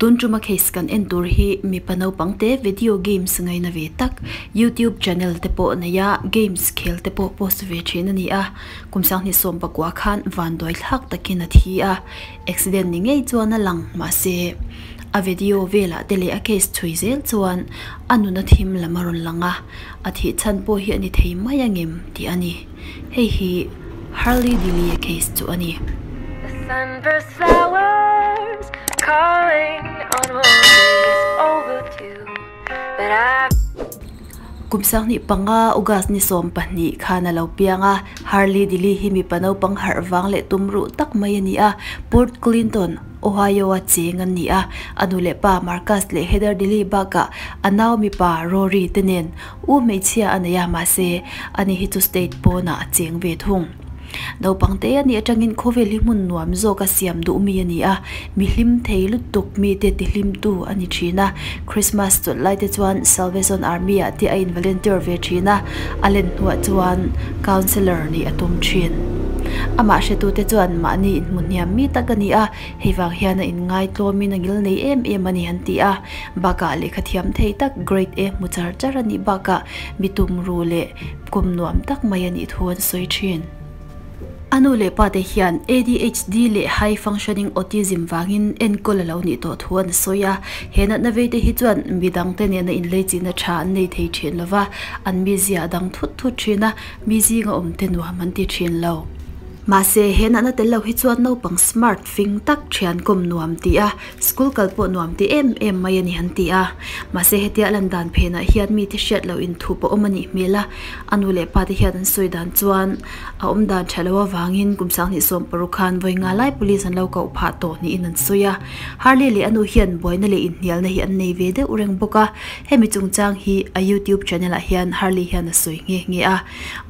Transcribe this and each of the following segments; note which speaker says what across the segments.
Speaker 1: Tun tuma case kan en tur hi mipa naupang te video games ngaina ve tak youtube channel te pawh nei a games khel te pawh post ve thin a ni a kum sanghnih sawm pakua khan vanduai thlak takin a thi a accident ni ngei chuan a lang mahse a video velah te leh a case chhui zel chuan a nun a thim lam a rawn lang a a thih chhan pawh hi a ni thei mai ang em tih a ni hei hi Harley Dilly a case chu a ni.
Speaker 2: The sunburst flowers calling on roses overdue But I
Speaker 1: Kum sanghnih panga August ni 12 khan a lo piang a, Harley Dilly hi mipa naupang harh vang leh tum ruh tak mai a ni a, Port Clinton, Ohio a cheng an ni a, a nu leh pa Marcus leh Heather Dilly bakah a nau mipa Rory te nen U hmeichhia a nei a, mahse, ani hi chu state pawnah a cheng ve thung. Naupang te a nih atangin khawvel hi hmun nuam zawk a siam duh mi a ni a, mi hlim thei lutuk mite ti hlimtu a ni thin a. Christmas chawlh lai te chuan Salvation Army ah te a in volunteer ve thin a, a len hnuah chuan counsellor nih a tum thin. Amah hretute chuan mahni inhmu hniam mi tak a ni a, hei vang hian a inngaitlawmin a ngil nei em em a ni an ti a. Bakah lehkha thiam thei tak grade A hmu char char a nih bakah mi tumru leh kum nuam tak mai a nih thu an sawi thin. A nu leh pa te hian ADHD leh High Functioning Autism vangin enkawl a lo nih tawh thu an sawi a, he natna vei te hi chuan midang te nena inleichihna tha an nei thei thin lova, an mizia a dang thut thut thin a, mi zinga awm te nuam an ti thin lo. Mahse, he natna tel lo hi chuan naupang smart fing tak thian kawm nuam ti a, School kal pawh nuam ti em em mai a ni an ti a, mahse hetia lan dan phenah hian mite hriat loh inthup a awm a nih hmel a, a nu leh pa te hian an sawi dan chuan a awm dan tha lo avangin kum sanghnih 60 khan vawi nga lai police an lo koh phah tawh niin an sawi a, Harley leh a nu hian buaina leh inhnialna hi an nei ve deuh reng bawk a, hemi chungchang hi a youtube channel ah hian Harley hian a sawi nghe nghe a,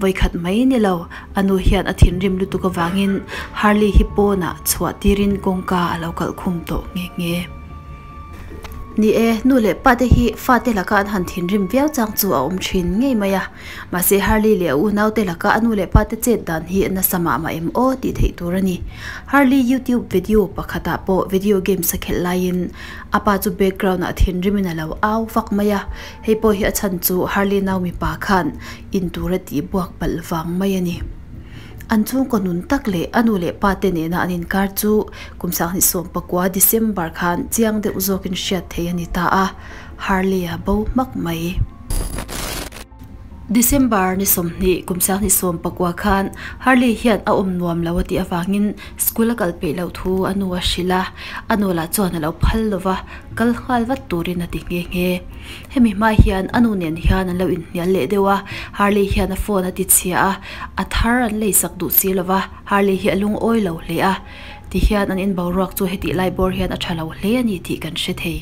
Speaker 1: vawikhat mai ni lo. A nu hian a thinrim lutuk avangin Harley hi pawnah chhuah tirin kawngka a lo kalh khum tawh nghe nghe. Ni e, nu leh pa te hi fate laka an han thinrim viau chang chu a awm thin ngei mai a. Mahse Harley leh a unaute laka a nu leh pa te chet dan hi nasa mah mah em aw tih theih tur a ni. Harley YouTube video pakhatah pawh video games a khelh laiin a pa chu background ah thinrimin a lo au vak mai a. Hei pawh hi a chhan chu Harley nau mipa khan in tur a tih buak palh vang mai a ni. An chhungkaw nun tak leh a nu leh pa te nena an inkar chu kum 2019 December khan chiang deuh zawkin hriat thei a ni ta a, Harley a bo hmak mai. December ni 20 kum 2019 khan Harley hian a awm nuam lo a tih avangin school a kal peih loh thu a nu a hrilh a, a nu lah chuan a lo phal lova kal nghal vat turin a ti nghe nghe. Hemi hma hian a nu nen hian an lo inhnial leh deuh a, Harley hian a phone a ti chhia a, a thar an lei sak duh si lova, Harley hi a lungawi lo hle a, ti hian an inboruak chu hetih lai bawr hian a tha lo hle a ni tih kan hre thei.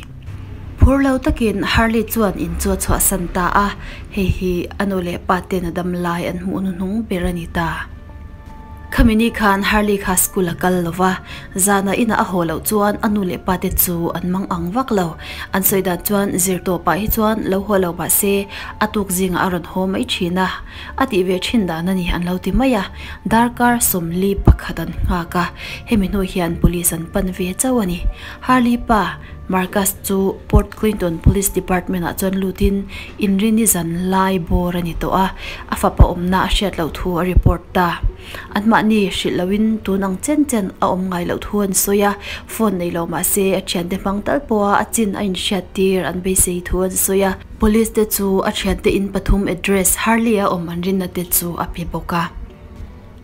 Speaker 1: Phur lo takin Harley chuan in chu a chhuahsan ta a, hei hi a nu leh pa ten a dam lai an hmuh hnuhnung ber a ni ta. Khami ni khan Harley kha school a kal lo va, zana inah a haw loh chuan a nu leh pa te chu an mang ang vak lo. An sawi dan chuan zir tawpah hi chuan lo haw lo mah se a tuk zingah a rawn haw mai thin a, a tih ve thin dan a ni an lo ti mai a. Darkar 41 an nghak a, hemi hnu hian police an pan ve chauh a ni. Harley pa Marcus chu Port Clinton Police Department ah chuan lutin inrini zan lai bawr a ni tawh a, a fapa awmna a hriat loh thu a report ta. Anmahni hrilh lohin tun ang chen chen a awm ngai loh thu an sawi a, phone nei lo mah se a thiante hmang tal pawha a chin a inhriat tir an beisei thu an sawi a. Police te chu a thiante in pathum address Harley a awm an rinna te chu a pe bawk a.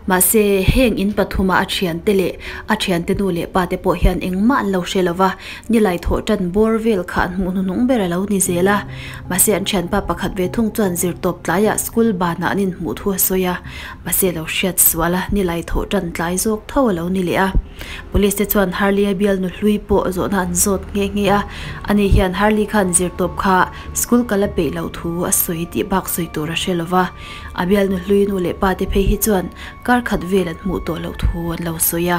Speaker 1: Mahse, heng in pathuma a thiante leh a thiante nu leh pa te pawh hian engmah an lo hre lo va, nilai thawh tan bawr vel kha an hmuh hnuhnung ber a lo ni zel a. Mahse, an thianpa pakhat ve thung chuan zirtawp tlaiah school banah an inhmuh thu a sawi a, mahse lo hriat sual a, nilai thawh tan tlai zawk tho a lo ni leh a. Police te chuan Harley a bialnu hlui pawh zawhna an zawt nghe nghe a, ani hian Harley khan zirtawp kha school kal a peih loh thu a sawi tih bak sawi tur a hre lo va. A bialnu hlui nu leh pa te phei hi chuan kar khat vel an hmuh tawh loh thu an lo sawi a.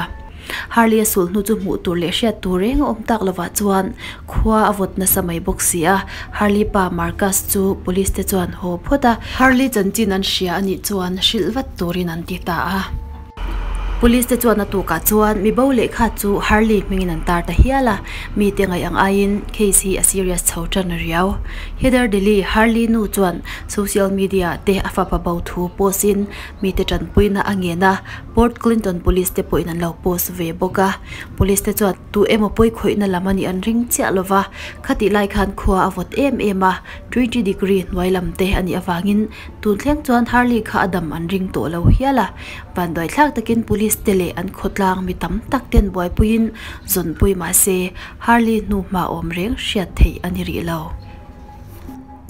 Speaker 1: Harley a sulhnu chu hmuh tur leh hriat tur reng a awm tak lovah chuan khua a vawt nasa mai bawk si a. Harley pa Marcus chu police te chuan haw phawt a. Harley chanchin an hria a nih chuan hrilh vat turin an ti ta a. Police te chuan a tukah chuan mi bo lehkha chu Harley hmingin an tar ta hial a, mite ngaih ang aiin case hi a serious chho tan riau. Heather Dilley, Harley nu chuan social media te a fapa bo thu post in mite tanpuina a ngen a, Port Clinton Police te pawhin an lo post ve bawk a. Police te chuan tu emaw pawi khawihna lam a nih an ring chiah lova, khatih lai khan khua a vawt em em a, 20 degree hnuai lam te a nih avangin Tun thleng chuan Harley kha a dam an ring tawh lo hial a, vanduaithlak takin police te leh an khawtlang mi tam tak ten buaipuiin zawnpui mah se Harley hnu hma awm reng hriat theih a ni rih lo.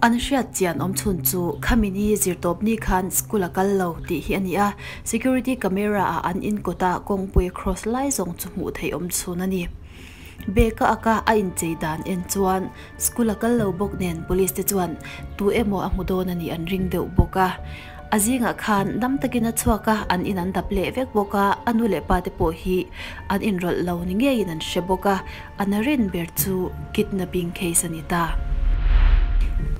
Speaker 1: An hriat chian awm chhun chu khami ni zirtawp ni khan school a kal lo tih hi a ni a, security camera ah an inkawt a kawngpui cross lai zawng chu hmuh theih awm chhun a ni. Bag a ak a, a inchei dan en chuan school a kal lo bawk nen police te chuan tu emaw a hmu dawn a nih an ring deuh bawk a. A zingah khan dam takin a chhuak a, an in an dap leh vek bawk a, a nu leh pa te pawh hi an inrawlh lo ni ngeiin an hre bawk a, an rin ber chu kidnapping case a ni ta.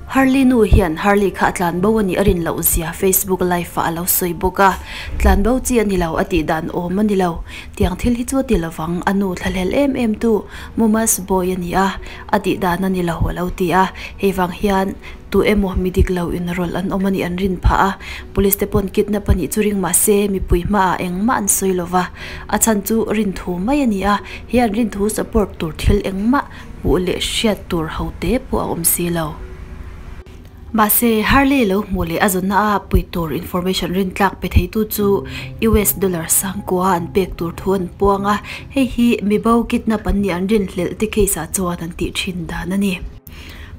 Speaker 1: Harley nu hian Harley kha a tlan bo a nih a rin loh zia Facebook live ah a lo sawi bawk a, tlan bo chi a ni lo a tih dan awm a ni lo. Tiang thil hi chu a ti lovang, a nu thlahlel em em tu Mumas Boy a ni a, a tih dan a ni lo a lo ti a, hei vang hian tu emaw mi dik lo in rawlh an awm a nih an rin phah a, police te pawn kidnap a nih chu ring mah se mipui hmaah engmah an sawi lova, a chhan chu rin thu mai a ni a, he an rin thu support tur thil engmah hmuh leh hriat tur ho te pawh a awm si lo. Mahse, Harley lo hmuh leh a zawnna a pui tur information rintlak pe theitu chu US dollar sangkua an pek tur thu an puang a, hei hi mibo kidnap an nih an rinhlelh te case ah chuan an tih thin dan a ni.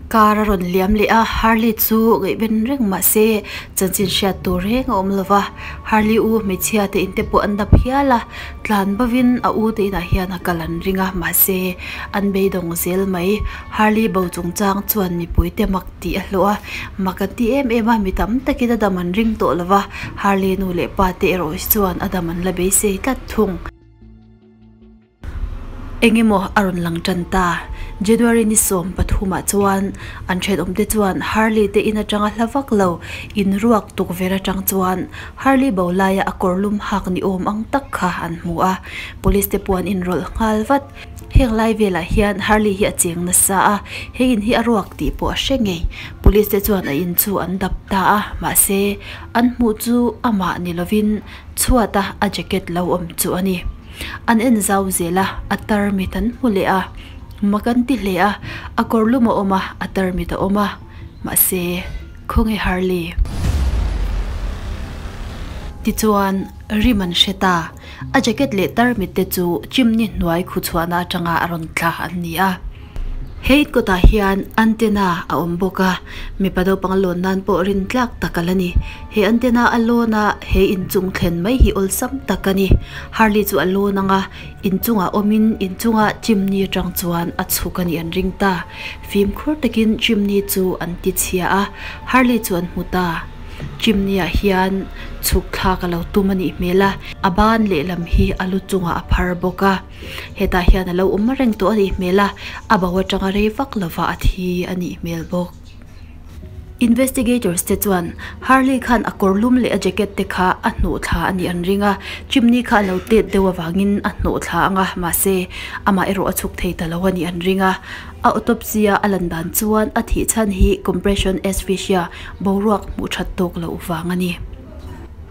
Speaker 1: Car a rawn liam leh a, Harley chu ngaihven reng mahse chanchin hriat tur reng a awm lova, Harley u hmeichhia te in te pawh an dap hial a, tlan bovin a u te inah hian a kal an ring a, mahse an beidawng zel mai. Harley bo chungchang chuan mipuite mak tih a hlawh a, mak an ti em em a, mi tam takin a dam an ring tawh lo va, Harley nu leh pa te erawh hi chuan a dam an la beisei tlat thung. Eng emaw a rawn lang tan ta. January ni 13 ah chuan an thenawmte chuan Harley te in atanga hla vak lo in ruak tukverh atang chuan Harley bo laia a kawrlum hak ni awm ang tak kha an hmu a, police te pawh an inrawlh nghal vat. Heng lai velah hian Harley hi a cheng nasa a, he in hi a ruak tih pawh a hre ngei. Police te chuan a in chu an dap ta a, mahse an hmuh chu amah ni lovin chhuata a jacket lo awm chu a ni. An en zau zel a, a tarmit an hmu leh a, mak an ti hle a, a kawrlum a awm a, a tarmit a awm a, mahse khawnge Harley? Tichuan rim an hre ta. A jacket leh tarmit te chu chimney hnuai khu chhuahna atanga a rawn tla an ni a. He in kawtah hian antenna a awm bawk a, mipa naupang lawn nan pawh rin tlak tak a la ni. He antenna a lawn a, he inchung thlen mai hi awlsam tak a ni. Harley chu a lawn ang a, inchungah awmin inchunga chimney atang chuan a chhuk a nih an ring ta. Fimkhur takin chimney chu an ti chhia a, Harley chu an hmu ta. Chimney ah hian chhuk thlak a lo tum a nih hmel a, a ban lehlam hi a lu chungah a phar bawk a, hetah hian a lo awm reng tawh a nih hmel a, a bo atanga rei vak lova a thi a nih hmel bawk. Investigators te chuan Harley khan a kawr lum leh a jacket te kha a hnawh thla a nih an ring a, chimney kha a lo tet deuh avangin a hnawh thla ang a, mahse amah erawh a chhuk thei ta lo a nih an ring a. A autopsy a a lan dan chuan a thih chhan hi compression asphyxia boruak hmuh that tawk loh vang a ni.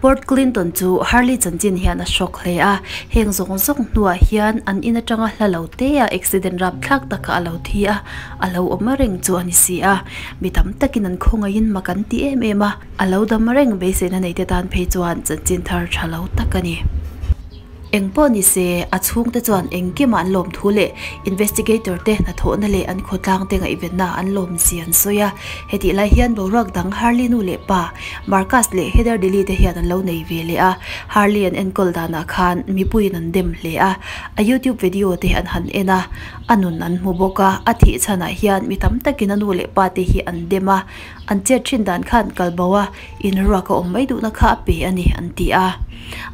Speaker 1: Port Clinton chu Harley chanchin hian a shock hle a, heng zawng zawng hnuah hian an in atanga hla lo te a accident rapthlak taka a lo thi a, a lo awm reng chu a ni si a. Mi tam takin an khawngaihin mak an ti em em a, a lo dam reng beiseina neite tan phei chuan chanchin thar tha lo tak a ni. Eng pawh ni se, a chhungte chuan engkimah an lawm thu leh investigator te hnathawhna leh an khawtlang te ngaihvenna an lawm zia an sawi a. Hetih lai hian boruak dang Harley nu leh pa, Marcus leh Heather Dilley te hian an lo nei ve leh a. Harley an enkawl danah khan mipuiin an dem hle a, a YouTube video te an han en a, a nun an hmu bawk a. A thih chhanah hian mi tam takin a nu leh pa te hi an dem a, an chet thin dan khan kal bo a, inruak a awm mai duhna kha a pe a ni an ti a.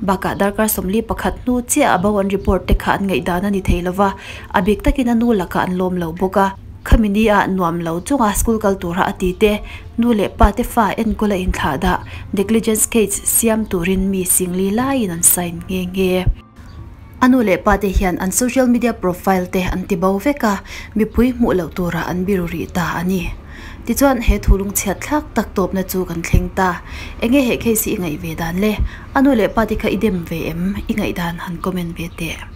Speaker 1: Bakah darkar 41 hnu chiah a bo an report te kha an ngaihdan a ni thei lova, a bik takin a nu lakah an lawm lo bawk a. Khami ni ah nuam lo chunga school kal tura a ti te, nu leh pa te fa enkawl a inthlah dah negligence case siam turin mi singli laiin an sign nghe nghe. A nu leh pa te hian an social media profile te an ti bo vek a, mipui hmuh loh tura an biru rih ta a ni. Tichuan he thu lungchhiat thlak tak tawpna chu kan thleng ta. Enge he case hi i ngaih ve dan le? A nu leh pa te kha i dem ve em? I ngaih dan han comment ve teh.